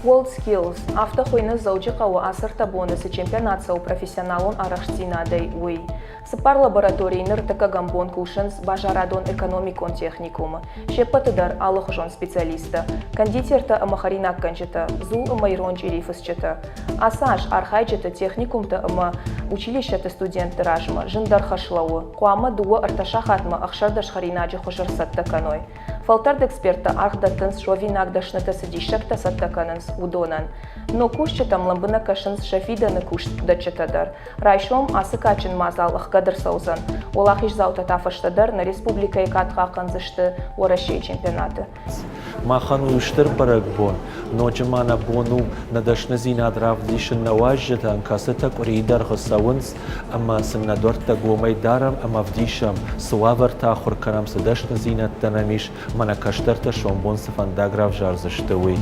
WorldSkills, афтӕ хуыйны Дзӕуджыхъӕуы ацы ӕртӕ боны цы чемпионат цӕуы профессионалон арӕхстдзинадӕй, уый. Цыппар лабораторийы ныртӕккӕгӕм бон кусынц базарадон-экономикон техникумы. Се ппӕты дӕр алыхуызон специалисттӕ, кондитертӕ ӕмӕ хӕринаггӕнджытӕ, дзул ӕмӕ ирон чъирифыцджытӕ. Ацы аз архайджыты техникумтӕ ӕмӕ училищӕты студентты размӕ зындӕр хӕс лӕууы, хъуамӕ дыууӕ-ӕртӕ сахатмӕ 16 хӕринаджы хуыз ӕрцӕттӕ кӕной. Фӕлтӕрд эксперттӕ аргъ дӕттынц суӕвинаг дӕснытӕ цы диссӕгтӕ цӕттӕ кӕнынц, уыдонӕн. Ног кусджытӕм лӕмбынӕг кӕсынц сӕ фидӕны куыстдӕтджытӕ дӕр. Райсом ацы кадджын мадзал ӕхгӕд ӕрцӕудзӕн. Уӕлахиздзаутӕ та фӕстӕдӕр нӕ республикӕйы кад хъахъхъӕндзысты Уӕрӕсейы чемпионаты. Махӕн у стыр бӕрӕгбон. Ноджы ма нӕ бон у нӕ дӕсныдзинад равдисын нӕ уазджытӕн, кӕцытӕ къуырийы дӕргъы цӕуынц ӕмӕ сын нӕ дуӕрттӕ гомӕй дарӕм ӕмӕ ӕвдисӕм, цы уавӕртӕ ахуыр кӕнӕм, цы дӕсныдзинӕдтӕ нӕм ис, ӕмӕ нӕ кӕстӕртӕ сомбон цы фӕндаг равзардзысты, уый.